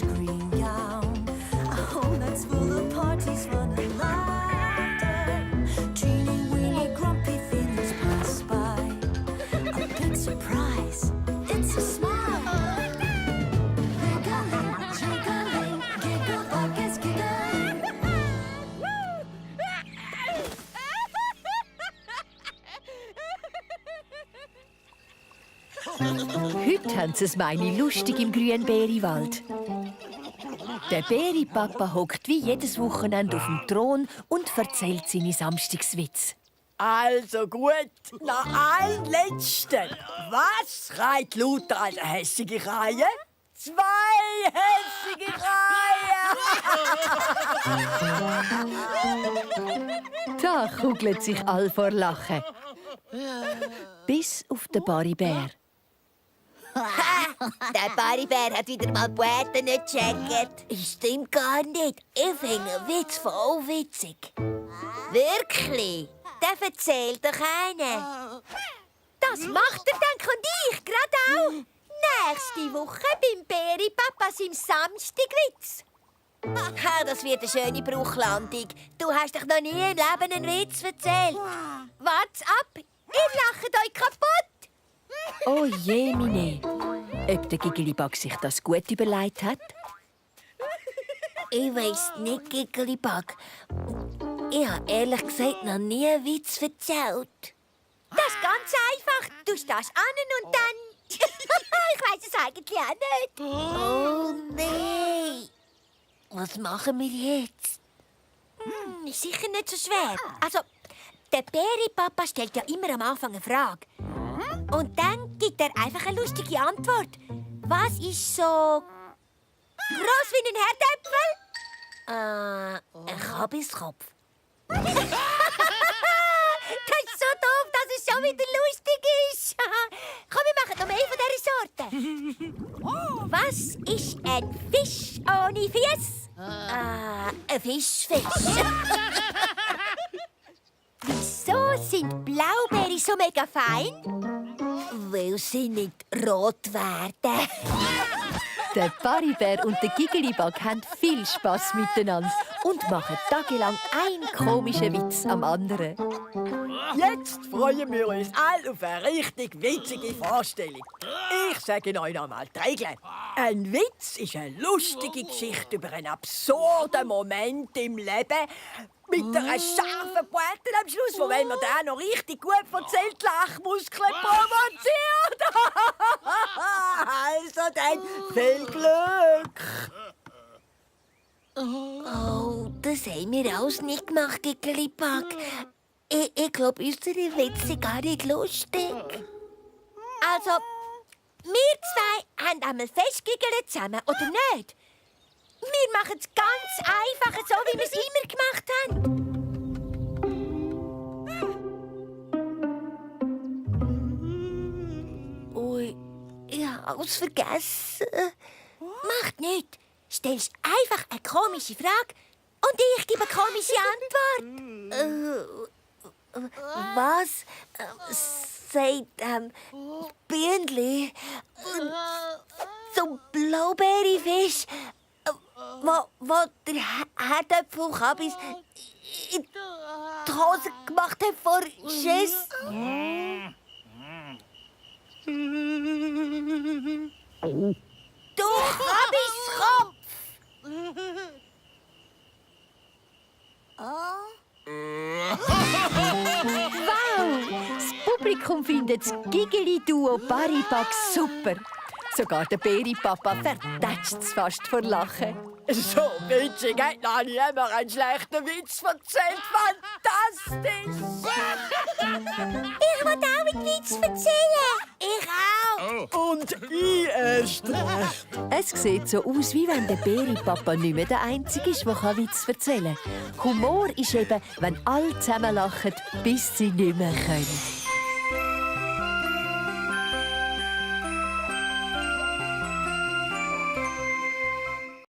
his green gown. A home that's full of parties, fun and laughter. Teeny weeny grumpy feelings pass by. A big surprise, it's a smile. Giggling, jiggling, giggle buckets giggling. Heute haben sie es meine lustig im grünen Beeriwald. Der Beeri-Papa hockt wie jedes Wochenende auf dem Thron und erzählt seine Samstagswitze. Also gut, nach allen letzten. Was schreit lauter als eine hässige Reihe? 2 hässige Reihen! Da kugelt sich all vor Lachen. Bis auf den Baribär. Der Baribär hat wieder mal Poeten nicht gecheckt. Stimmt gar nicht. Ich finde einen Witz voll witzig. Wirklich? Der erzählt doch einen. Das macht er dann und ich gerade auch. Nächste Woche beim Bäri-Papa seinem Samstagwitz. Das wird eine schöne Bruchlandung. Du hast doch noch nie im Leben einen Witz erzählt. Wart's ab, ihr lacht euch kaputt. Oh je, Mine. Ob der Giggelibag sich das gut überlegt hat? Ich weiss nicht, Giggelibag. Ich habe ehrlich gesagt noch nie einen Witz erzählt. Das ist ganz einfach. Du stehst an und dann... ich weiss es eigentlich auch nicht. Oh nein. Was machen wir jetzt? Ist sicher nicht so schwer. Also, der Bäri-Papa stellt ja immer am Anfang eine Frage. Und dann gibt er einfach eine lustige Antwort. Was ist so gross wie ein Herdäpfel? Ein Kabiskopf. Das ist so doof, dass es schon wieder lustig ist. Komm, wir machen noch mehr von dieser Sorte. Was ist ein Fisch ohne Fies? Ein Fischfisch. Wieso sind Blaubeere so mega fein? Weil sie nicht rot werden. Der Baribär und der Giggelibag haben viel Spass miteinander und machen tagelang einen komischen Witz am anderen. Jetzt freuen wir uns alle auf eine richtig witzige Vorstellung. Ich sage euch noch einmal die Regeln. Ein Witz ist eine lustige Geschichte über einen absurden Moment im Leben mit einer scharfen Pointe am Schluss, wo, wenn man den noch richtig gut erzählt, die Lachmuskeln provoziert. Also dann, viel Glück! Oh, das haben wir alles nicht gemacht, Giggelibag. Ich glaube, unsere Witze sind gar nicht lustig. Also, wir zwei haben einmal festgegiggelt zusammen, oder nicht? Wir machen es ganz einfach, so wie wir es immer gemacht haben. Ui, ich habe alles vergessen. Macht nichts. Stellst einfach eine komische Frage und ich gebe eine komische Antwort. Was sagt Bienenli zum Blaubeerfisch, wo der Herdäpfelkabis in die Hose gemacht hat vor Schiss? Du Kabiskopf! Wow! Das Publikum findet das Giggeli-Duo Baribag super. Sogar der Bäri-Papa vertätscht es fast vor Lachen. So witzig hat noch niemand einen schlechten Witz erzählt. Fantastisch! Ich will auch einen Witz erzählen. Ich auch. Und ich erst recht. Es sieht so aus, wie wenn der Bäri-Papa nicht mehr der Einzige ist, der Witz erzählen kann. Humor ist eben, wenn alle zusammen lachen, bis sie nicht mehr können.